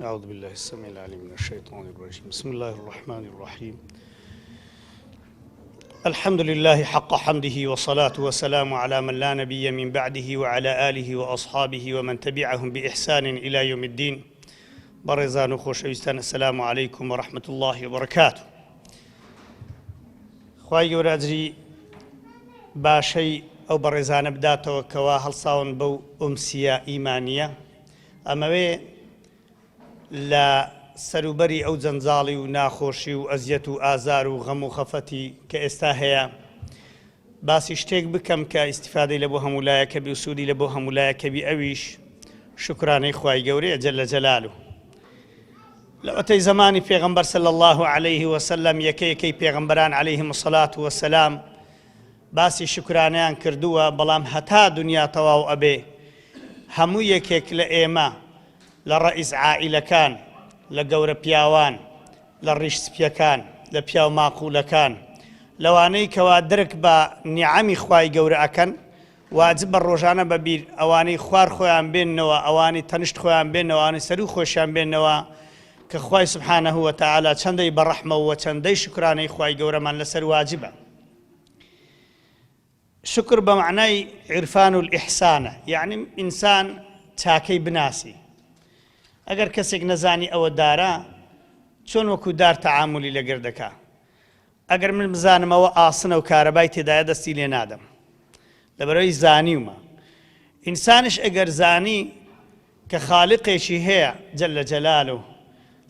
أعوذ بالله السميع العليم من الشيطان الرجيم بسم الله الرحمن الرحيم الحمد لله حق حمده وصلاة وسلام على من لا نبي من بعده وعلى آله وأصحابه ومن تبعهم بإحسان إلى يوم الدين بەڕێزان و خۆشەویستان السلام علیکم و رحمة اللە وبرکاته خوای گەورە ئەجری باشەی ئەو بەڕێزانە بداتەوە کەوا هەڵساون بەو ئومسیە ئیمانیە ئەمەوێ لە سەروبەری ئەو جەنجاڵی و ناخۆشی و ئەزیەت و ئازار و غەم و خەفەتی کە ئێستا هەیە باسی شتێک بکەم کە ئیستیفادەی لە بۆ هەموو لایەک هەبی و سوودی لە بۆ هەموو لایەک هەبی ئەویش شوکرانەی خوای گەورەیە جل جلالە. لەوەتەی زەمانی پێغەمبەر صلی اللە علیه وسلم یەکە یەکەی پێغەمبەران علیهم الصلاة والسلام باسی شوکرانەیان کردووە بەڵام هەتا دنیا تەواو ئەبێ هەموو یەکێک لە ئێمە لە ڕەئیس عائیلەکان لە گەورە پیاوان لە ڕیش سپیەکان، لە پیاو ماقولەکان، لەوانەی کەوا درک بە نیعەمی خوای گەورە ئەکەن، واجبە ڕۆژانە بە بیر ئەوانەی خوار خۆیان بێننەوە، ئەوانەی تەنشت خۆیان بێننەوە، ئەوانەی سەروو خۆشیان بێننەوە کە خوای سبحانە وتعالی چەندەی بە ڕەحمە و چەندەی شوکرانەی خوای گەورەمان لەسەر واجبە. شوکر بە مەعنای عیرفان و ئیحسانە یەعنی ئینسان چاکەی بناسی ئەگەر کەسێک نەزانی ئەوە دارە چۆن وەکو دار تەعامولی لەگەر دەکا ئەگەر من بزانم ئەوە ئاسنە و کارەبای تێدایە دەستی لێ نادەم لەبەرەوەی زانیومە ئینسانش ئەگەر زانی کە خالقێکی هەیە جل جلالە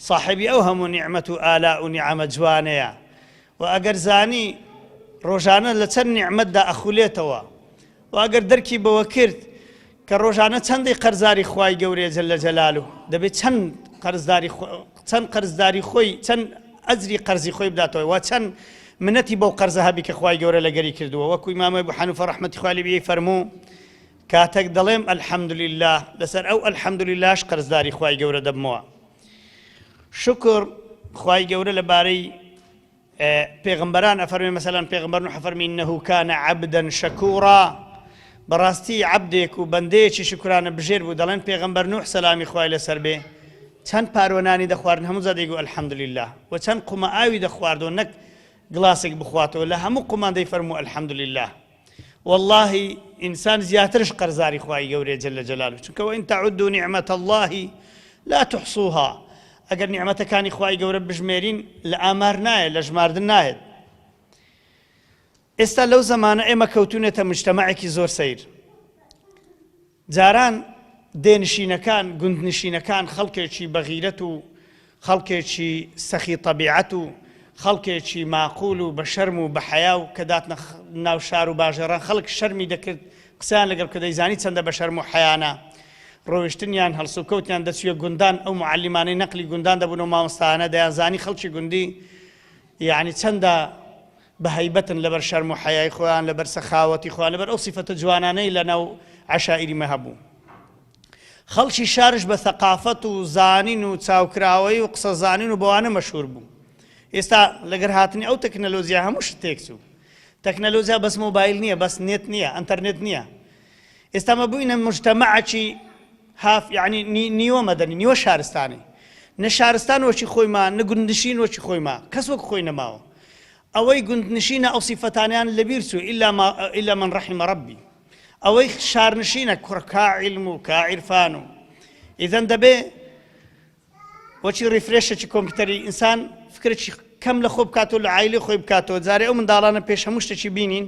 ساحێبی ئەو هەموو نیعمەت و ئالاء و نیعەمە جوانەیە و ئەگەر زانی ڕۆژانە لە چەند نیعمەتدا ئەخولێتەوە و ئەگەر دەرکی بەوە کرد کە ڕۆژانە چەندی قەرزاری خوای گەورەیە جل جلالە دەبێت چەند قەرزداری چەند قەرزداری خۆی چەند ئەجری قەرزی خۆی بداتەوە و چەند منەتی بەو قەرزە هەبی کە خوای گەورە لەگەری کردووە وەکو ئیمام ئەبو حەنیفە ڕەحمەتی خوای لێ بێ فەرموو کاتەک دەڵێم الحمدللە لەسەر ئەو الحمدللەش قەرزداری خوای گەورە دەبمەوە. شوکر خوای گەورە لەبارەی پێغەمبەران ئەفەرمێ مەسەلەن پێغەمبەر نوح ئەفەرمی انه کان عبدا شکورا بەڕاستی عەبدێک و بەندەیەکی شوکرانە بژێر بوو دەڵێن پێغەمبەر نوح سەلامی خوای لەسەر بێ چەند پاروە نانی دەخواردن هەموو جار دەیگوت الحمدللە و چەند قومە ئاوی دەخواردەوە نەک گڵاسێک بخواتەوە لە هەموو قومان دەیفەرموو الحمدللە وەڵاهی ئینسان زیاترش قەرزاری خوای گەورەیە جل جلالە چونکە وان تعدوا نعمة اللە لا تحصوها ئەگەر نیعمەتەکانی خوای گەورە بژمێرین لە ئامار نایە لە ژماردن نایەت ئێستا لەو زەمانە ئێمە کەوتونێتە مجتەمەعێکی زۆر سەیر جاران دێنشینەکان، گوندنشینەکان خەڵکێکی بەغیرەت و خەڵکێکی سەخی تەبیعەت و خەڵکێکی ماقول و بە شەرم و بە حەیا و کە داتنە ناو شار و باژێڕان خەڵک شەرمی دەکرد قسەیان لەگەڵ کە دەیزانی چەندە بە شەرم و حەیانە ڕۆیشتنیان هەڵسوکەوتیان دەچووە گوندان ئەو موعەلیمانەی نەقلی گوندان دەبوون و مامۆستایانە دەیانزانی خەڵکی گوندی یەعنی چەندە بە هەیبەتن لەبەر شەرم و حەیای خۆیان، لەبەر سەخاوەتی خۆیان، لەبەر ئەو سیفەتە جوانانەی لە ناو عەشائیری مە هەبوو. خەڵکی شارش بە سەقافەت و زانین و چاوکراوەیی و قسە زانین و بەوانە مەشهور بوو. ئێستا لەگەر هاتنی ئەو تەکنەلۆجیا هەموو شت تێکچوو. تەکنەلۆجیا بەس مۆبایل نییە، بەس نێت نییە، ئەنتەرنێت نییە. ئێستا مە بووینە مجتەمەعەکی half یەعنی نیوە مەدەنی، نیوە شارستانی. نە شارستان وەکی خۆی ما، نە گوندنشین وەکی خۆی ما. کەس وەک خۆی نەماوە. ئەوەی گوندنشینە ئەو سیفەتانەیان لەبیر چوو الا ما الا من رحم ربی. ئەوەی شارنشینە کوڕە کا عیلم و کا عیرفان و ئیذەن دەبێ وەکی refresh ێکی کۆمپیوتەری ئینسان فکرێکی کەم لە خۆ بکاتەوە لە عایلی خۆی بکاتەوە جارێ ئەو منداڵانە پێش هەموو شتێکی بینین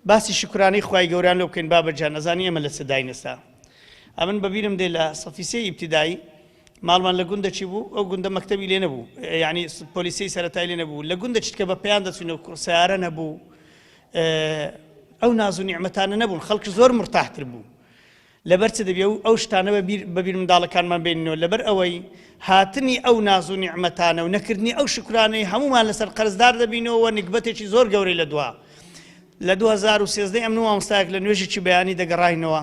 باسی شکرانەی خوای گەوریان لۆ بکەین بابە جان ئەزانی ئێمە لە چ داین ئێستا ئەمن بەبیرم دێ لە سەفی سێ ئیبتیدایی ماڵمان لە گوندەکی بوو ئەو گوندە مەکتەبی لێ نەبوو یعنی پۆلیسی سەرەتای لێ نەبوو لە گوندە چتکە بە پێیان دەچوینەوە سیارە نەبوو ئەو ناز و نیعمەتانە نەبوون خەڵک زۆر مرتاحتر بوو لەبەر چ دەبی ئەو شتانە بە بیر بە بیر منداڵەکانمان بێنینەوە؟ لەبەر ئەوەی هاتنی ئەو ناز و نیعمەتانە و نەکردنی ئەو شوکرانەی هەموومان لەسەر قەرزدار دەبینەوە و نگبەتێکی زۆر گەورەی لە دوا لە 2013 ئەمن و مامۆستایەک لە نوێژێکی بەیانی دەگەڕاینەوە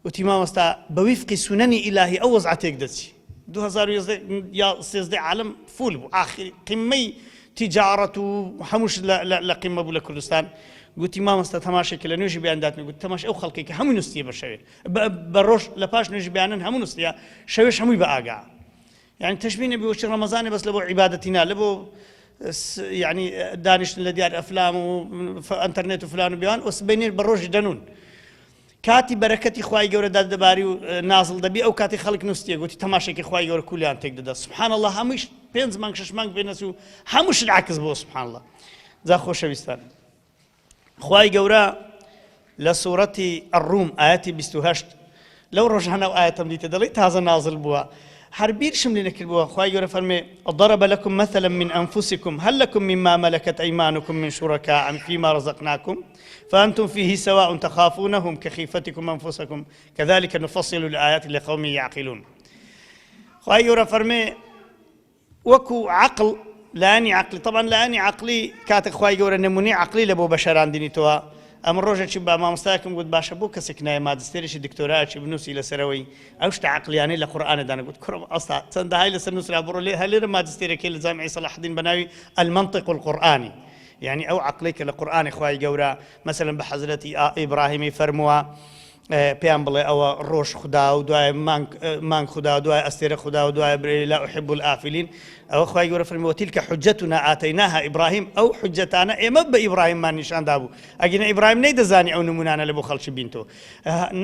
وتی مامۆستا بە ویفقی سونەنی ئیلاهی ئەو وەزعە تێک دەچی 2013 عالم فول بوو ئاخری قیمەی تیجارەت و هەموو شت لە قیمە بوو لە کوردستان گوتی مامۆستا تەماشای کە لە نوێژی بەیان داتنێ گوت تەماش ئەو خەڵکەی کە هەمووی نوستیە بە شەوێ بە ڕۆژ لە پاش نوێژی بەیانن هەموو نوستیە شەوێش هەمووی بە ئاگا. یعنی تەشبیه نەبی وەچی ڕەمەزانێ بەس لە بۆ عیبادەتی نا لە بۆ یعنی دانیشتن لە دیار ئەفلام و ئەتەرنێت و فلان و بیان و سبەینێ بە ڕۆژی دەنون کاتی بەرەکەتی خوای گەورە دادەباری و نازڵ دەبی ئەو کاتی خەڵک نووسیە گوتی تەماشێکی خوای گەورە کولیان تێک دەدا سبحان الله هەمووش پێنج مانگ شش مانگ پێنەچوو هەمووش عکس بۆ سبحان الله جا خۆشەویستان خوای گەورە لە سوڕەتی الروم ئایەتی 28 لەو ڕۆژانە ئەو ئایەتەم دیتە دەڵێی تازە نازل بووە هەر بیرشم لێ نەکردبووە خوای گەورە فەرمێ ضرب لكم مثلا من أنفسكم هل لكم مما ملكت أيمانكم من شركاء فيما رزقناكم فأنتم فيه سواء تخافونهم كخيفتكم أنفسكم كذلك نفصل الآيات لقوم يعقلون خوای گەورە فەرمێ وەکو عەقڵ، لایەنی عەقلی، تەبعەن لایەنی عەقلی کاتێک خوای گەورە نمونەی عەقلی لە بۆ بەشەران دینیتەوە، ئەمن ڕۆژێکی بە مامۆستایەکم گوت باشە بۆ کەسێک نایە ماجستێرێکی دکتۆرایەکی بنووسی لەسەرەوەی ئەو شتە عەقلیانەی لە قورئانێدا نەگوت کوڕم ئەستا چەندەهای لەسەر نووسرا بڕۆ لێ هەر لێرە ماجستێرێکی لە جامیعی سەلاحەدین بە ناوی المنطق القرآنی یعنی ئەو عەقڵەی کە لە قورئانی خوای گەورە مەسەلەن بە حەزرەتی ئیبراهیمی فەرمووە پێیان بڵێ ئەوە ڕۆژ خودا و دوای مانگ مانگ خودا و دوای ئەستێرە خودا و دوای برێ لا أحب الآفلين ئەوە خوای گەورە فەرمی وتلك حجتنا آتيناها إبراهيم ئەو حجەتانە ئێمە بە ئیبراهیممان نیشان دابوو ئەگینە ئیبراهیم نەیدەزانی ئەو نمونانە لە بۆ خەڵکی بینتۆ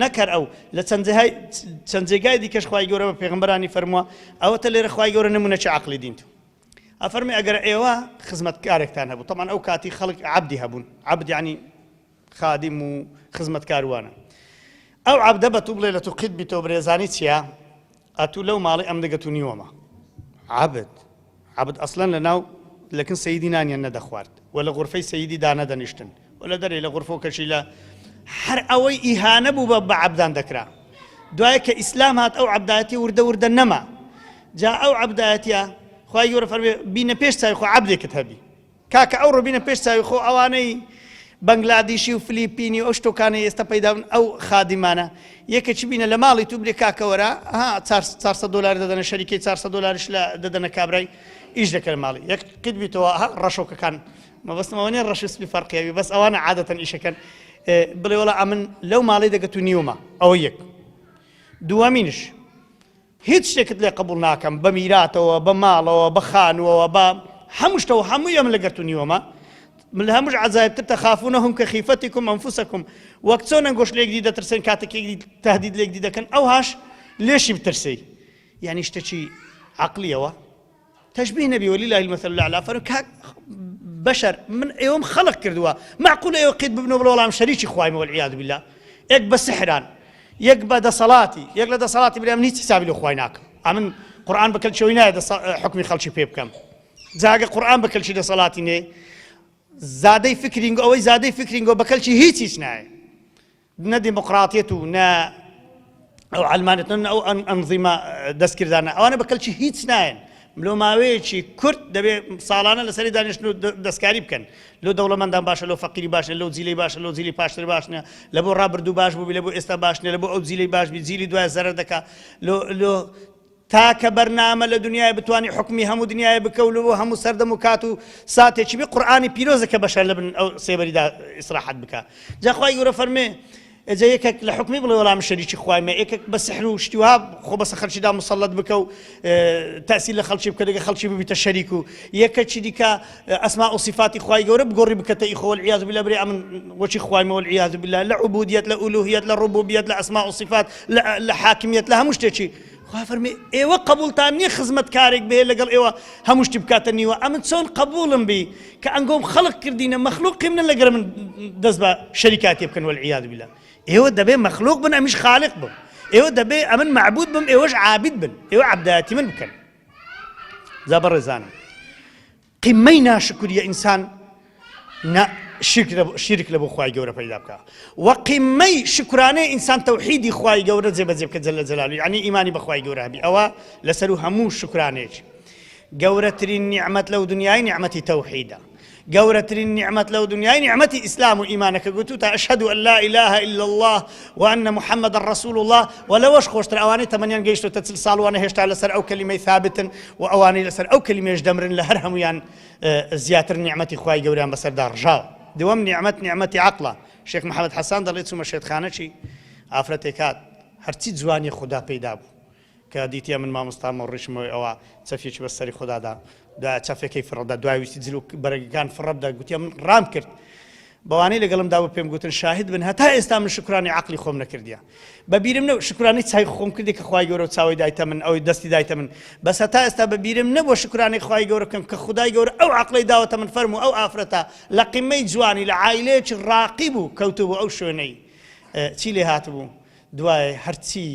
نەکەر ئەو لە چەند جێهای چەند جێگای دیکەش خوای گەورە بە پێغەمبەرانی فەرمووە ئەوەتە لێرە خوای گەورە نمونەکی عەقلی دینتۆ ئەفەرمی ئەگەر ئێوە خزمەتکارێکتان هەبوو تەمان ئەو کاتی خەڵک عەبدی هەبوون عەبد یعنی خادم و خزمەتکار وانە. ئەو عەبدە بە تو بڵێ لە تو قیت بیتەوە برێ زانی چیە ئەتوو لەو ماڵی ئەم دەگەت و نیوەمە عەبد عەبد ئەسلەن لە ناو لەکن سەیدی نانیان نەدەخوارد و لە غورفەی سەیدی دانەدەنیشتن و لە دەرێ لە غورفە و کەچی لە هەر ئەوەی ئیهانە بوو بە بە عەبدان دەکرا دوای کە ئیسلام هات ئەو عەبدایەتی وردە وردە نەما جا ئەو عەبدایەتیە خوای گەورە فەرمێ بینە پێش چاوی خۆ عەبدێکت هەبی کاکە ئەوڕۆ بینە پێش چاوی خۆ ئەوانەی بەنگلادیشی و فلیپینی و ئەو شتۆکانەی ئێستا پەیدا بوون ئەو خادیمانە یەکێکی بینە لە ماڵی تو برێ کاکە وەرە ها 400 دلار دەدەنە شەریکەی 400 دلاریش لە دەدەنە کابرای ئیش دەکەن ماڵی یەک قیت بیتەوە ها ڕەشۆکەکان مەبەستم ئەوە نییە ڕەش و سپی فەرقیەوی بەس ئەوانە عادەتەن ئیشەکەن بڵێ وەڵا ئەمن لەو ماڵی دەگەت و نیومە ئەوە یەک دووەمینش هیچ شتێکت لێ قبوڵ ناکەم بە میراتەوە بە ماڵەوە بە خانووەوە بە هەموو شتەوە هەمووی ئەمن لەگەر تو نیوەمە من لە هەمووش عەجایبتر تەخافونەهم کەخیفەتکم ئەنفسکم وەک چۆن ئەنگۆش لێکدی دەترسێن کاتێک یەکدی تهدید لێکدی دەکەن ئەوهاش لێشی بترسێی یعنی شتێکی عەقلیەوە تشبیه نەبی ولله المثل الاعلى فەرموو کاک بەشەر من ئێوەم خەڵق کردووە معقولە ئێوە قیت ببنەوە بڵێ وەڵام شەریکی خوایمە والعیاذ بالله یەک بە سحران یەک بە دەسەڵاتی یەک لە دەسەڵاتی بڵێ من هیچ حسابی لە خوای ناکەم ئەمن قورئان بە کەلکیەوەی نایە حکمی خەڵکی پێ بکەم جاگە قورئان بە کەلکی دەسەڵاتی نێ زادەی فکرینگۆ ئەوەی زادەی فکرینگۆ بە کەلکی هیچ هیچ نایە نە دیموقراتیەت و نە ئەو عەلمانیەت نە ئەو ئەنظیمە دەستکردانە ئەوانە بە کەلکی هیچ نایەن لۆ ماوەیەکی کورت دەبێ ساڵانە لەسەری دانیشتن و دەستکاری بکەن لۆ دەوڵەمەندان باشە لۆ فەقیری باشە لۆ جیلی باشە لۆ جیلی پاشتر باش نیە لە بۆ ڕابردوو باش بوو لە بۆ ئێستا باش نیە لە بۆ ئەو جیلی باش بی جیلی دوای زەرەر دەکا لۆ لۆ تاکە بەرنامە لە دنیای بتوانی حوکمی هەموو دنیای بکە و لۆ هەموو سەردەم و کات و ساتێکی بی قورئانی پیرۆزە کە بەشەر لە بن ئەو سێبەریدا ئیسراحەت بکا جا خوای گەورە فەرمێ ئەجا یەکێک لە حوکمی بڵێ وەڵام شەریکی خوایمە یەکێک بە سحر و شتی وها خۆ بەسە خەلکیدا مسەڵەت بکە و تەسیر لە خەڵکی بکە لەگە خەڵکی ببیتە شەریک و یەکەکی دیکە ئەسما و صفاتی خوای گەورە بگۆڕی بکەتە ئی خۆ والعیاذ بالله برێ ئەمن وەچی خوایمە والعیاذ بالله لە عبودیەت لە ئولوهیەت لە ڕبوبیەت لە ئەسما و صفات لە حاکمیەت لە هەموو شتێکی خوا فەرمی ئێوە قەبوڵتان نییە خزمەتکارێک بێ لەگەڵ ئێوە هەموو شتی بکاتە نیوە ئەمن چۆن قەبوڵم بی کە ئەنگۆم خەڵق کردینە مەخلوقی منە لەگەر من دەست بە شەریکاتی بکەن والعیاذ بالله ئێوە دەبێ مەخلوق بن ئەمیش خالق بم ئێوە دەبێ ئەمن معبود بم ئێوەش عابد بن ئێوە عەبدایەتی من بکەن جا بەڕێزانم قیممەی ناشکریە ئینسان شیرک لە بۆ خوای گەورە پەیدا بکە و قیممەی شکرانەی ئینسان تەوحیدی خوای گەورە جێبەجێ بکە جل جلاله یعنی ئیمانی بە خوای گەورە هەبی ئەوە لەسەر و هەموو شکرانەیەکی گەورەترین نیعمەت لەو دنیای نیعمەتی تەوحیدە گەورەترین نیعمەت لەو دنیای نیعمەتی ئیسلام و ئیمانە کە گوتوتە ئەشهەد ئەن لا ئیلاهە ئیلا اللە و ئەن محەممەدە ڕەسوول اللە و لەوەش خۆشتر ئەوانەی تەمەنیان گەیشتۆتە چل ساڵ وانە هێشتا لەسەر ئەو کەلیمەی ثابتن و ئەوانەی لەسەر ئەو کەلیمەیش دەمرن لە هەر هەموویان زیاتر نیعمەتی خوای گەوریان بەسەردا ڕژاوە. دووەم نیعمەت نیعمەتی عەقڵە، شێخ محەمەد حەسان دەڵێ چوومە شێتخانەکی ئافرەتێک هات هەرچی جوانی خودا پێی دابوو. کە دیتیە من مامۆستامە و ڕیشمەوەی ئەوە چەفیەکی بە سەری خۆدا دا دوای چەفەکەی فڕەدا دوای ویستی جل و بەرگەکان فڕە بدە گوتیە من ڕام کرد بەوانەی لەگەڵم دابوو پێم گوتن شاهد بن هەتا ئێستا من شکرانی عقلی خۆم نەکردیە بە بیرم نەبوو شکرانی چای خۆم کردی کە خوای گەورە و چاوی دایتە من ئەوی دەستی دایتە من بەس هەتا ئێستا بە بیرم نەبووە شکرانی خوای گەورە بکەم کە خودای گەورە ئەو عقلەی داوەتە من فەرموو ئەو ئافرەتە لە قیمەی جوانی لە عایلەیەکی ڕاقی بوو کەوتبوو ئەو شوێنەی چی لێ هاتبوو دوایێ هەرچی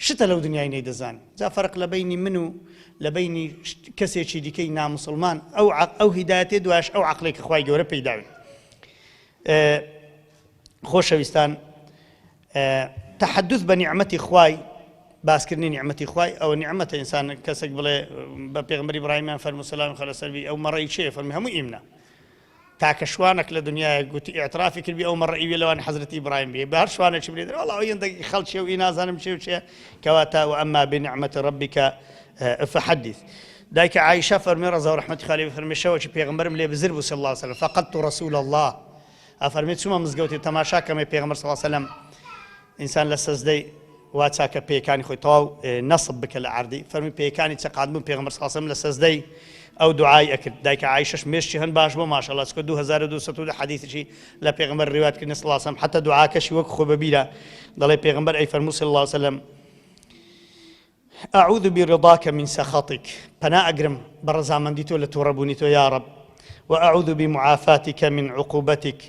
شتە لەو دنیای نەیدەزانی جا فەرق لە بەینی من و لە بەینی کەسێکی دیکەی ناموسڵمان ئەو ئەو هیدایەتێ دوایش ئەو عەقڵێک کە خوای گەورە پێی داوین خۆشەویستان تحدث بە نیعمەتی خوای باسکردنی نیعمەتی خوای ئەوە نیعمەتە ئینسان کەسێک بڵێ بە پێغمبەری ئیبراهیمیان فەرموو سەلامی خوا لەسەر بی ئەو مەڕەی چێ فەرمی هەموو ئیمنە تاکە شوانەک لە دنیایە گوتی ئیعترافی کردبی ئەو مەڕە ئیوێ لەوان حەزرەتی ئیبراهیم بێ بە هەر شوانێکی بلێ دەرێ وەڵا ئەو یەندەکی خەڵکیە و ئی نازانم چێ و چێ کەواتە وأما بنعمة ربك فحدث دایکە عائشە فەرمی ڕەزا و ڕەحمەتی خوا لێ فەرمی شەوەکی پێغەمبەرم لێ بزر بوو صلی الله علیه وسلم فقدت رسول الله ئەفەرمی چوومە مزگەوتی تەماشا کەمێ پێغەمبەر صلی الله علیه وسلم ئینسان لە سەجدەی وا چاکە پێیەکانی خۆی تەواو نەسب بکە لە عەردی فەرمی پێیەکانی چەقاندبوون پێغەمبەر صلی الله علیه وسلم لە سەجدەی ئەو دوعای ئەکرد دایکە عایشەش مێشکی هەن باش بۆ ماشاءالله چکە 2210 حەدیثیشی لە پێغەمبەر ڕیوایەت کردن صلی الله علیه وسلم حتی دوعاکەشی وەک خۆ بەبیرە دەڵێ پێغەمبەر ئەی فەرموو صلی الله علیه وسلم اعوذ برضاک من سخطک، پەنا ئەگرم بە ڕەزامەندی تۆ لە توڕەبوونی تۆ یا ڕەب، و اعوذ بمعافاتک من عقوبتک،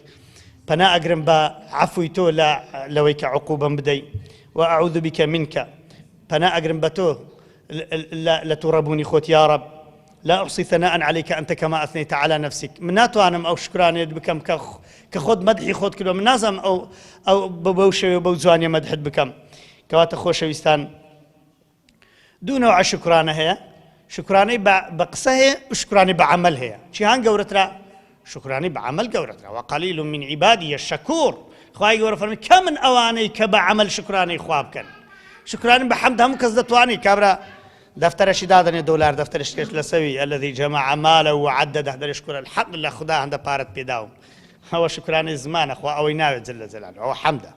پەنا ئەگرم بە عەفوی تۆ لە لەوەی کە عقوبەم بدەی، و اعوذ بک منک، پەنا ئەگرم بە تۆ لە توڕەبوونی خۆت یا ڕەب، لا احصی ثناء علیک انت کما اثنیت علی نفسک، من ناتوانم ئەو شوکرانەیەت بکەم کە کە خۆت مەدحی خۆت کردووە، من نازانم ئەو ئەو بەو شێوەیە بەو جوانیە مەدحت بکەم. کەواتە خۆشەویستان دوو نەوعە شوکرانە هەیە شوکرانەی بە قسە هەیە و شوکرانەی بە عەمەل هەیە چیان گەورەترە شوکرانەی بە عەمەل گەورەترە وقلیل من عبادی الشکور خوای گەورە فەرمی کەمن ئەوانەی کە بە عەمەل شوکرانەی خوا بکەن شوکرانی بە حەمد هەموو کەس دەتوانێت کابرا دەفتەرەشی دادەنێ دۆلار دەفتەرش کرد لەسەوی الذي جمع مالا وعدده دەرێ شکر الحمد لله خدا هەندە پارەت پێداوم ئەوە شوکرانەی زمانە خوا ئەوەی ناوێت جل جلاله ئەوە حەمدە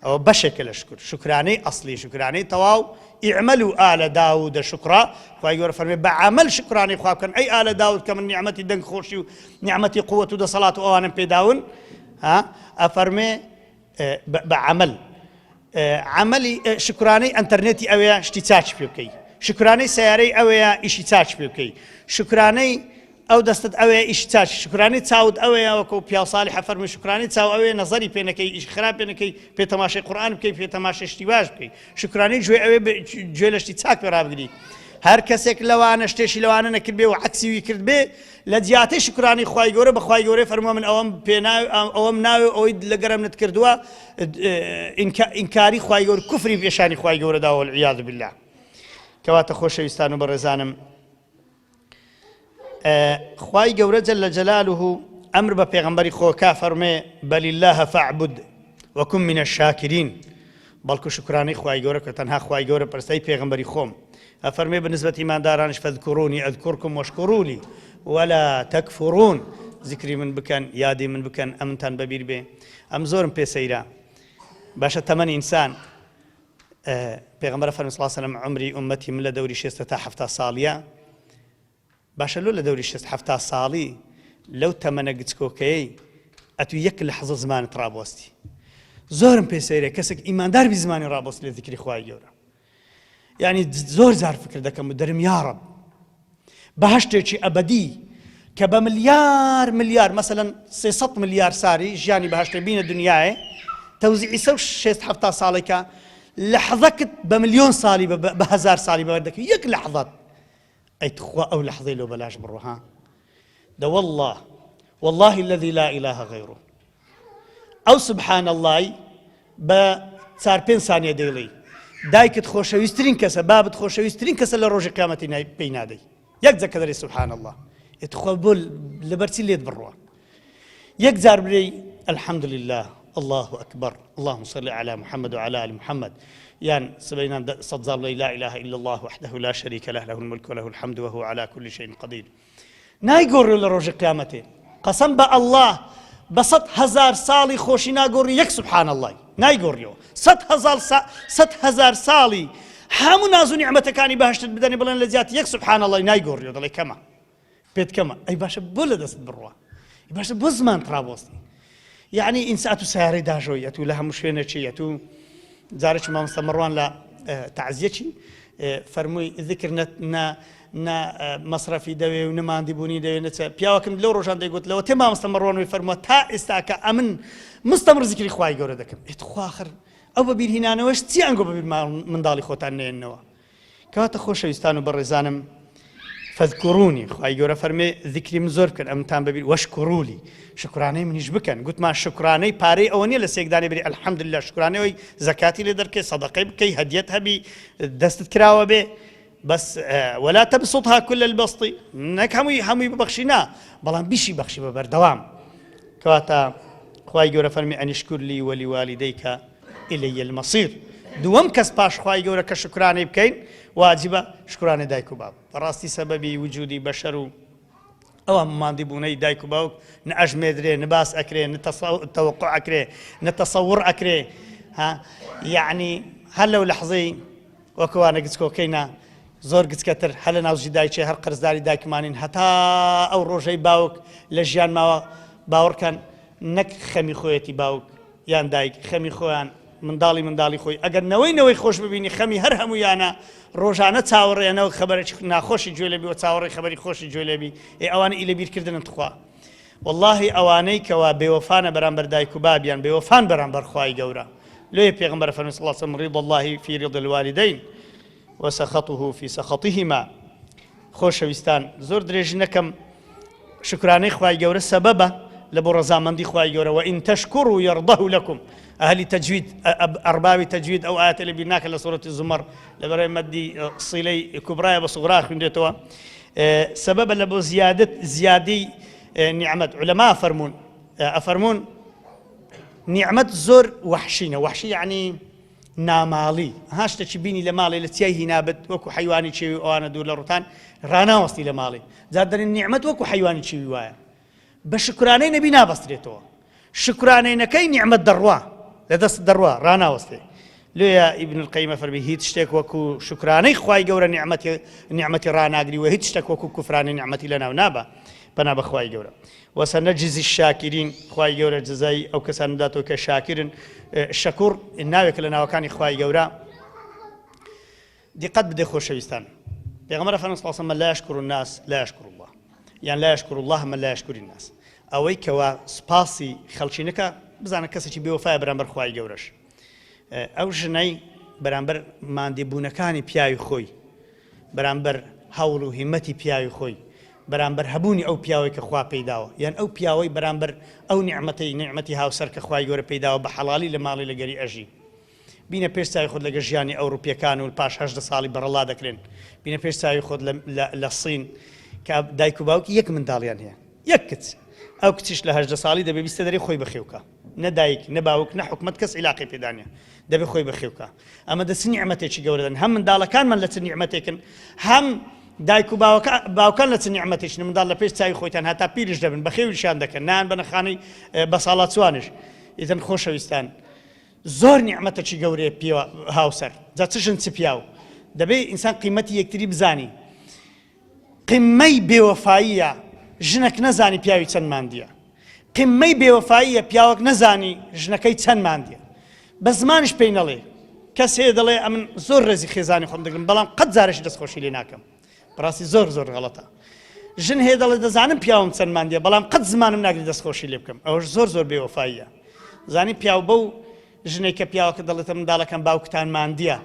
ئەوە بەشێکە لە شوکر، شوکرانەی ئەسڵی، شوکرانەی تەواو، اعملوا آل داود شکرا، خوای گەورە فەرمی بە عەمەل شوکرانەی خوا بکەن، ئەی ئالە داود کە من نیعمەتی دەنگ خۆشی و نیعمەتی قوت و دەسەڵات و ئەوانم پێداون، ها ئەفەرمێ بە عەمەل عەمەلی شوکرانەی ئەنتەرنێتی ئەوەیە شتی چاکی پێ بکەی، شوکرانەی سەیارەی ئەوەیە ئیشی چاکی پێ بکەی، شوکرانەی ئەو دەستت ئەوەیە ئیشی چاکی شوکرانەی چاوت ئەوەیە وەکو پیاو ساڵحە فەرمووی شوکرانەی چاو ئەوەیە نەزەری پێ نەکەی ئیش خراپ پێ نەکەی پێ تەماشای قورئان بکەی پێ تەماشای شتی باش بکەی شوکرانەی گوێ ئەوێ گوێ لە شتی چاک پێ ڕابگری هەر کەسێک لەوانە شتێکی لەوانە نەکرد بێ و عەکسی وی کرد بێ لە جیاتی شوکرانی خوای گەورە بە خوای گەورەی فەرمووە من ئەوەم پێ ئەوەم ناوێ ئەوەی لەگەرم نت کردووە ئینکاری خوای گەورە کوفری پێشانی خوای گەورە داوە والعیاذ بالله کەواتە خۆشەویستان و بەڕێزانم خوای گەورە جل جلاله ئەمر بە پێغەمبەری خۆ کا فەرمێ بل الله فاعبد وكن من الشاکرین بەڵکو شکرانەی خوای گەورە کە تەنها خوای گەورە پەرستای پێغەمبەری خۆم ئەفەرمێ بە نسبەت ئیماندارانش فاذكروني اذكركم واشكروا لي ولا تكفرون زیکری من بکەن یادی من بکەن ئەمنتان بەبیر بێ ئەم زۆرم پێ سەیرە باشە تەمەن ئینسان پێغەمبەر فەرمی صلی الله علیه و سلم عمری ئومەتی من لە دەوری شێستە تا حەفتا ساڵیە باشە لۆ لە دەوری شێست حەفتا ساڵی لەو تەمەنە گچکۆکەیەی ئەتو یەک لەحزە زمانت ڕابۆستی زۆرم پێ سەیرە کەسێک ئیماندار بی زمانی ڕابۆست لە ذکری خوای گەورە یعنی زۆر جار فکر دەکەم و دەرم یاڕەب بەهەشتێکی ئەبەدی کە بە ملیار ملیار مەسەلەن 300 ملیار ساری ژیانی بەهەشتێ بینە دنیاێ تەوزیعی سە و شێست حەفتا ساڵێکە لەحظەکت بە ملیۆن ساڵی بە هەزار ساڵی بەوەر دەکەی یەک لەحظەت ئەی تخوا ئەو لەحظەی لۆ بەلاش بڕۆ ها دە والله والله الذي لا إله غيره ئەو سبحان اللەی بە چار پێنج سانیە دەیڵێی دایکت خۆشەویسترین کەسە بابت خۆشەویسترین کەسە لە ڕۆژی قیامەتی پێی نادەی یەک جەکە دەرێ سبحان اللە ئێ تخوا بۆ لەبەرچی لێت بڕوە یەک جار بلێی الحمد لله الله أكبر اللهم صل على محمد وعلى آل محمد یان سبەینان سەد جار بڵێ لا إله إلا الله وحده لا شريك له له الملك وله الحمد وهو على كل شيء قدير نایگۆڕێ لە ڕۆژی قیامەتێ قەسەم بە اللە بە 100 هەزار ساڵی خۆشی ناگۆڕی یەک سبحان اللەی نایگۆڕیەوە 100 هەزار 100 هەزار ساڵی. هەموو ناز و نیعمەتەکانی بەهەشتت بدەنێ بڵێن لە جیاتی یەک سبحان اللە نایگۆڕیەوە دەڵێ کەمە پێت کەمە ئەی باشە بۆ لە دەست بڕوا باشە بۆ زمان ڕابۆستی یعنی ئینسات و سیارەی داژۆی ئەتوو لە هەموو شوێنێکی ئەتوو جارێکی مامۆستا مەڕوان لە تەعزیەکی فەرمووی ذکر نە نە نە مەسرەفی دەوێ و نە ماندیبوونی دەوێ نەچە پیاوەکەم لەو ڕۆژان دەیگوت لەوە تێ مامۆستا مەڕوان وی فەرمووە تا ئێستاکە ئەمن مستەمڕ زیکری خوای گەورە دەکەم ئێ تخوا ئاخر ئەو بەبیرهینانەوەش چی ئەنگۆ بەبیر منداڵی خۆتان نێنەوە کەواتە خۆشەویستان و بەڕێزانم فاذكروني خوای گەورە فەرمێ ذکری من زۆر بکەن ئەمتان بەبیر واشكروا لي شکرانەی منیش بکەن گوتمان شکرانەی پارەی ئەوە نیە لە سێکدانێ بری الحمدلله شکرانەوەی زەکاتی لێ دەرکەی سەدەقەی بکەی هەدیەت هەبی دەستت کراوە بێ بەس ولا تبسطها كل البسط نەک هەمووی هەمووی ببەخشی نا بەڵام بیشی بەخشی بە بەردەوام کەواتە خوای گەورە فەرمی أن اشكر لي ولوالديك إلي المصير دووەم کەس پاش خوای گەورە کە شکرانەی بکەین واجبە شکرانەی دایک و باب بەڕاستی سەبەبی وجودی بەشەر و ئەو هەموو ماندی بوونەی دایک و باوک نە ئەژمێدرێ نە باس ئەکرێ نە تەوەقع ئەکرێ نە تەسەوڕ ئەکرێ ها یعنی هەر لەو لەحزەی وەکوانە گچکۆکەی نا زۆر گچکەتر هەر لە ناوزی دایکێ هەر قەرزداری دایکمانین هەتا ئەو ڕۆژەی باوک لە ژیان ماوە باوەڕکەن نەک خەمی خۆیەتی باوک یان دایک خەمی خۆیان منداڵی منداڵی خۆی ئەگەر نەوەی نەوەی خۆش ببینی خەمی هەر هەموویانە ڕۆژانە چاوەڕێیە نەوەک خەبەرێکی ناخۆشی گوێ لێبی و چاوەڕێی خەبەری خۆشی گوێ لێبی ئێ ئەوانە ئی لەبیرکردنن تخوا واللهی ئەوانەی کەوا بێوەفانە بەرامبەر دایک و بابیان بێوەفان بەرامبەر خوای گەورە لۆیە پێغەمبەر فەرمی صلی الله علیه وسلم رضا الله في رضا الوالدين وسخطه في سخطهما خۆشەویستان زۆر درێژ نەکەم شکرانەی خوای گەورە سەبەبە لە بۆ ڕەزامەندی خوای گەورە وإن تشكروا يرضه لكم ئەهلی تەجوید ئەرباوی تەجوید ئەو ئاەتە لە بیر ناکە لە سورەتی زمر لەبەرەی مەدی سیلەی کوبرایە بە سوغرا خوێندێتەوە سەبەبە لە بۆ زیادت زیادی نیعمەت علەما فەرمونون ئەفەرمونون نیعمەت زۆر وەحشینە وەحشی یعنی ناماڵی، ها شتەکی بینی لە ماڵێ لە چیای هینابت وەکو حەیوانی کێوی ئەوانە دوور لە ڕوتان ڕاناوەستی لە ماڵی جا دەرێن نیعمەت وەکو حەیوانی کێوی وایە بە شکرانەی نەبی نابەسترێتەوە شکرانەی نەکەی نیعمەت دەڕوا لە دەست دەڕوا ڕاناوەستێ لێیە ئیبن القەیم فەرمی هیچ شتێک وەکو شکرانەی خوای گەورە نیعمەتی نیعمەتی ڕاناگری و هیچ شتێک وەکو کوفرانی نیعمەتی لەناو نابا پەنا بە خوای گەورە وسنجزی الشاکرین، خوای گەورە جزای ئەو کەسانە داتەوە کە شاکرن، شەکوڕ ناوێکە لە ناوەکانی خوای گەورە. دیقەت بدەی خۆشەویستان، پێغەمبەر فەرمووی صلی الله علیه و سلم لا یشکر الناس لا یشکر الله، یان لا یشکر الله من لا یشکر الناس، ئەوەی کەوا سوپاسی خەڵکی نەکا بزانە کەسێکی بێوەفایە بەرامبەر خوای گەورەش. ئەو ژنەی بەرامبەر ماندیبوونەکانی پیاوی خۆی بەرامبەر هەوڵ و هیمەتی پیاوی خۆی، بەرامبەر هەبوونی ئەو پیاوەی کە خوا پێی داوە، یان ئەو پیاوەی بەرامبەر ئەو نیعمەتەی نیعمەتی هاوسەر کە خوای گەورە پێی داوە بە حەڵاڵی لە ماڵی لەگەری ئەژی. بینە پێش چاوی خۆت لەگەر ژیانی ئەوڕوپیەکان و پاش 18 ساڵی بەڕەڵا دەکرێن. بینە پێش چاوی خۆت لە لە لە سین کە دایک و باوکی یەک منداڵیان هەیە. یەک کچ. ئەو کچیش لە 18 ساڵی دەبێ بیستە دەرێ خۆی بەخێوکا. نە دایک نە باوک نە حکومەت کەس عیلاقەی پێدا نیە. دەبێ خۆی بەخێوکا. ئەمە دە چ نیعمەتێکی گەورەدەن هەم منداڵەکانمان لە چ نیعمەتێکن هەم دایک و باوکان لە چ نیعمەتێکن منداڵ لە پێش چاوی خۆیتان هەتا پیریش دەبن بەخێویشیان دەکەن نان بەنە خانەی بەساڵاچوانش ئیتن خۆشەویستان زۆر نیعمەتێکی گەورەیە پیوە هاوسەر جا چ ژن چ پیاو دەبێ ئینسان قیمەتی یەکتری بزانی قمەی بێوەفاییە ژنەک نەزانی پیاوی چەند ماندیە قمەی بێوەفاییە پیاوەک نەزانی ژنەکەی چەند ماندیە بە زمانیش پێی نەڵێ کەس هەیە دەڵێ ئەمن زۆر ڕێزی خێزانی خۆم دەگرم بەڵام قەت جارێکی دەستخۆشی لێ ناکەم بەڕاستی زۆر زۆر غەڵەتە ژن هەیە دەڵێ دەزانم پیاوم چەند ماندیە بەڵام قەت زمانم ناگری دەستخۆشی لێ بکەم ئەوەش زۆر زۆر بێوەفاییە زانی پیاو بەو ژنێک کە پیاوەکە دەڵێتە منداڵەکەم باوکتان ماندیە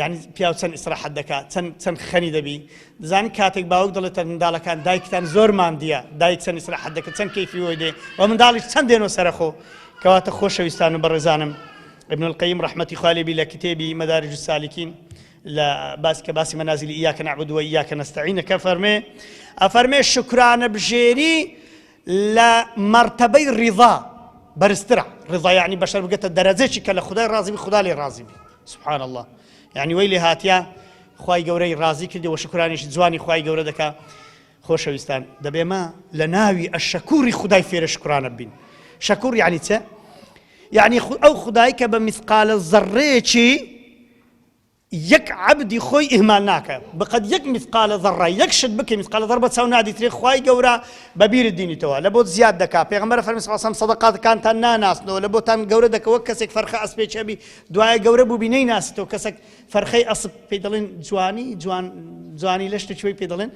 یعنی پیاو چەند ئیسراحەت دەکات چەند چەند خەنی دەبی دەزانی کاتێک باوک دەڵێتە منداڵەکان دایکتان زۆر ماندیە دایک چەند ئیسراحەت دەکات چەند کەیفی وۆی دێ و منداڵیش چەند دێنەوە سەرەخۆ کەواتە خۆشەویستان و بەڕێزانم ابن القیم ڕەحمەتی خوا لێ بی لە کتێبی مدارج السالکین لە باس کە باسی منازلی إياك نعبد وإياك نستعين کە فەرمێ ئەفەرمێ شکرانە بژێری لە مەرتەبەی ڕیضا بەرزترە ڕیضا یعنی بەشەر بگەتە دەرەجەکی کە لە خودای ڕازی بی خودا لێ ڕازی بی سبحان الله یعنی وەی لێ هاتیە خوای گەورەی ڕازی کردی و شکرانیش جوانی خوای گەورە دەکا خۆشەویستان دەبێ مە لە ناوی ئەشەکوری خودای فێرە شکرانە بین شەکور یعنی چە یعنی ئەو خودای کە بە میسقالە زەڕەیەکی. یەک عەبدی خۆی ئیهمال ناکە بەقەد یەک مثقالە ذەڕە یەک شت بکەی مثقالە ذەڕە بە چاو نادیترێ خوای گەورە بە بیرت دینیتەوە لە بۆت زیاد دەکا پێغەمبەر فەرمی صلی الله علیه و سلم سەدەقاتەکانتان ناناسنەوە لە بۆتان گەورە دەکە وەک کەسێک فەرخە ئەسپێکی هەبی دوایە گەورە بووبی نەیناسیتەوە کەسێک فەرخەی ئەسپ پێی دەڵێن جوانی جوان جوانی لەش شتێکی پێی دەڵێن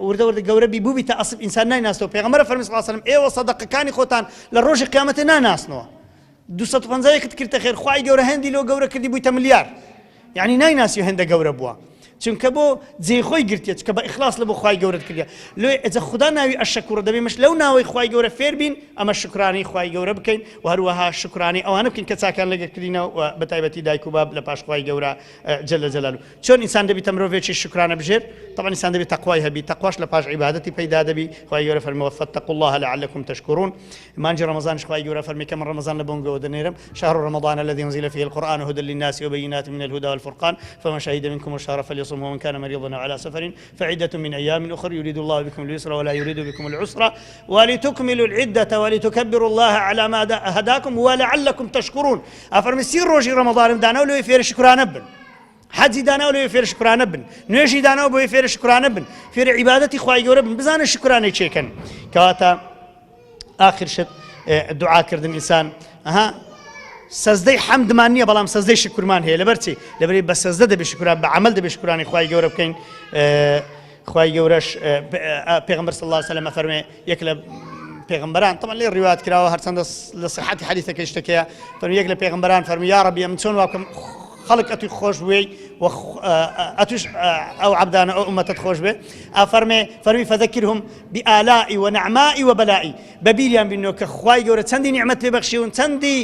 وردە وردە گەورە بی بووبیتە ئەسپ ئینسان نایناسەوە پێغەمبەر فەرمی صلی الله علیه و سلم ئێوە سەدەقەکانی خۆتان لە ڕۆژی قیامەتێ ناناسنەوە 250 یەکت کردە خێر خوای گەورە هێندی لۆ گەورە کردی بوویتە ملیار یعنی نایناسی هێندە گەورە بووە چونکە بۆ جێ خۆی گرتێت کە بە ئیخلاص لە بۆ خوای گەورەت کردە لۆی ئەجە خودا ناوی ئەشەکوڕە دەبێ مش لەو ناوەی خوای گەورە فێر بین ئەمە شکرانەی خوای گەورە بکەین و هەروەها شکرانەی ئەوانە بکەین کە چاکیان لەگەر کردینەوە و بە تایبەتی دایک و باب لە پاش خوای گەورە جل جلاله. چۆن ئینسان دەبیتە مرۆڤێکی شوکرانە بژێر؟ تەبعەن ئینسان دەبێت تەقوای هەبی، تەقواش لە پاش عیبادەتی پەیدا دەبی، خوای گەورە فەرمووە، فاتقوا اللە لعلکم تشکرون. مانگی ڕەمەزانیش خوای گەورە فەرمی کە من ڕەمەزان لە بۆنگەوە دەنێرم، شهر رمضان الذی انزل فیه القرآن هدی للناس وبینات من الهدی والفرقان فمن شهد منکم الشهر فلیصمه ومن کان مریضا او علی سفر فعدة من ایام اخر یرید الله بکم اليسر ولا یرید بکم العسر ولتکملوا العدة ولتکبروا الله علی ما هداکم ولعلکم تشکرون. ئەفەرمی سی ڕۆژی ڕەمەضانم داناو لەوێ فێرە شکرانە بن. حەجی داناو لەوێ فێرە شکرانە بن نوێژی داناو بۆی فێرە شکرانە بن فێرە عیبادەتی خوای گەورە بن بزانە شکرانەی چێکەن کەواتە ئاخر شت دوعاکردن ئینسان ئەها سەزدەی حەمدمان نییە بەڵام سەزدەی شکرمان هەیە لەبەر چی لەبەری بە سەزدە دەبێ شکران بە عمل دەبێ شکرانی خوای گەورە بکەین خوای گەورەش پێغەمبەر صلی الله علیه وسلم فەرمێ یەک لە پێغەمبەران طبعا لێ ڕیوایەت کراوە هەرچەندە لە صحەتی حەدیثەکەی شتەکەیە فەرمی یەک لە پێغەمبەران فەرمی یا ڕەبی ئەمن چۆن وا بکەم خەڵک ئەتوی خۆش بوێی و ئەتوش ئەو عەبدانە ئەو ئومەتەت خۆش بێ ئەفەرمێ فەرمی فذكرهم بآلائي ونعمائي وبلائي بەبیریان بینەوە کە خوای گەورە چەندی نیعمەت پێ بەخشیون چەندی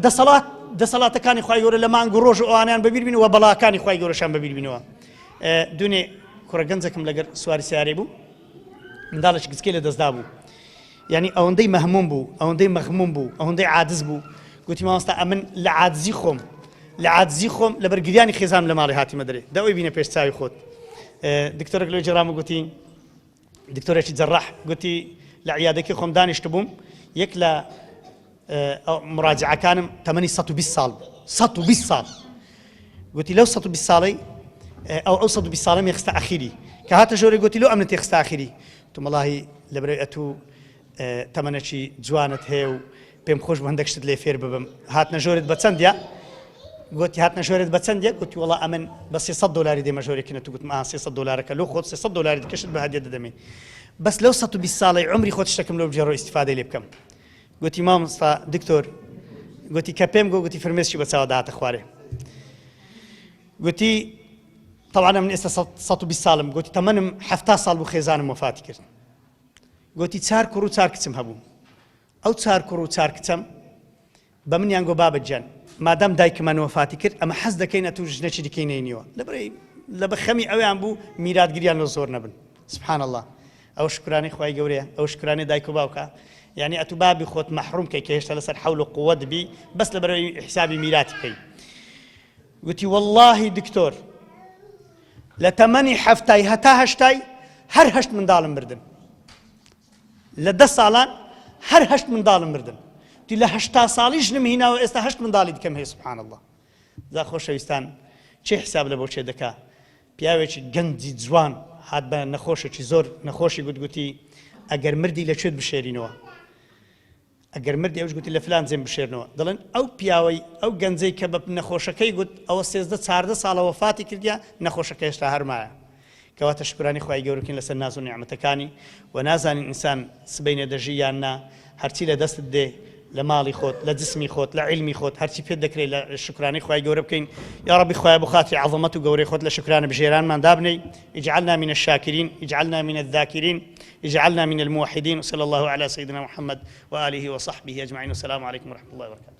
دەسەڵات دەسەڵاتەکانی خوای گەورە لە مانگ و ڕۆژ و ئەوانیان بەبیر بینەوە بەڵاکانی خوای گەورەشان بەبیر بینەوە دوێنێ کوڕە گەنجەکم لەگەر سواری سیارەی بوو منداڵێکی گچکەی لە دەستدا بوو یعنی ئەوەندەی مەهموم بوو ئەوەندەی مەغموم بوو ئەوەندەی عادز بوو گوتی مامۆستا ئەمن لە عادزی خۆم لە عادزی خۆم لەبەر گریانی خێزان لە ماڵی هاتیمە دەرێ دەوەی بینە پێش چاوی خۆت دکتۆرێک لۆی جێرام گوتی دکتۆرێکی جەراح گوتی لە عیادەکەی خۆم دانیشتبووم یەک لە مراجعەکانم تەمەنی 120 ساڵ بوو 120 ساڵ گوتی لەو 120 ساڵەی ئەو ئەو 120 ساڵەم خستە ئەخیری کە هاتە ژۆرێ گوتی لۆ ئەمنت خستە ئەخیری تمەڵاهی لەبەرەی ئەتوو تەمەنێکی جوانت هەیە و پێم خۆش بوو هەندێک شتت لێ فێر ببم هاتنە ژۆرت بە چەندە گوتی هاتنە ژۆرت بە چەندە گوتی وڵا ئەمن بە 300 دلاری دێمە ژۆرێکی نەتو گوتم ئا 300 دلارەکە لۆ خۆت 300 دلاری دیکەشت بە هەدیە دەدەمێ بەس لەو 120 ساڵەی عمری خۆت شتێکم لۆ بگێڕۆ ئیستیفادەی لێ بکەم گوتی مامۆستا دکتۆر گوتی کە پێم گۆ گوتی فرمێسکی بە چاوە داهاتە خوارێ گوتی طبعا من ئێستا 120 ساڵم گوتی تەمەنم 70 ساڵ بوو خێزانم وەفاتی کرد گوتی چار کوڕ و چار کچم هەبوو ئەو چار کوڕ و چار کچەم بە منیان گۆ بابە گیان مادام دایکمان وەفاتی کرد ئەمە حەز دەکەین ئەتوو ژنێکی دیکەی نەینیوە لەبەرەی لە بە خەمی ئەویان بوو میراتگریان لۆ زۆر نەبن سبحان الله ئەو شکرانەی خوای گەورەیە ئەو شکرانەی دایک و باوکە یعنی ئەتوو بابی خۆت مەحروم کەی کە هێشتا لەسەر حەول و قووەت بی بەس لەبەرەوەی حسابی میراتی بکەی گوتی واللهی دکتۆر لە تەمەنی حەفتای هەتا هەشتای هەر هەشت منداڵم مردن لە دە ساڵان هەر هەشت منداڵم مردن وتی لە 80 ساڵی ژنم هیناوە ئێستا هەشت منداڵی دیکەم هەیە سبحان الله جا خۆشەویستان چێ حساب لە بۆ چێ دەکا پیاوێکی گەنجی جوان هات بە نەخۆشێکی زۆر نەخۆشی گوت گوتی ئەگەر مردی لە کوێت بشێرینەوە ئەگەر مردی ئەوش گوتی لە فلان جێم بشێرنەوە دەڵێن ئەو پیاوەی ئەو گەنجەی کە بە نەخۆشەکەی گوت ئەوە 13 چاردە ساڵە وەفاتی کردیا نەخۆشەکە هێشتا هەرمایە کەواتە شکرانی خوای گەورە بکەین لەسەر ناز و نیعمەتەکانی و نازانین ئینسان سبەینێ دەژی یان نا هەرچی لە دەستت دێ لە ماڵی خۆت لە جسمی خۆت لە عیلمی خۆت هەرچی پێت دەکرێت لە شکرانەی خوای گەورە بکەین یا ڕەبی خوایە بۆ خاتری عەزەمەت و گەورەی خۆت لە شکرانە بژێرانمان دابنێی اجعلنا من الشاکرین اجعلنا من الذاکرین اجعلنا من الموحدین وصلی الله علی سیدنا محمد وآله وصحبه اجمعین والسلام علیکم ورحمة الله وبرکاته.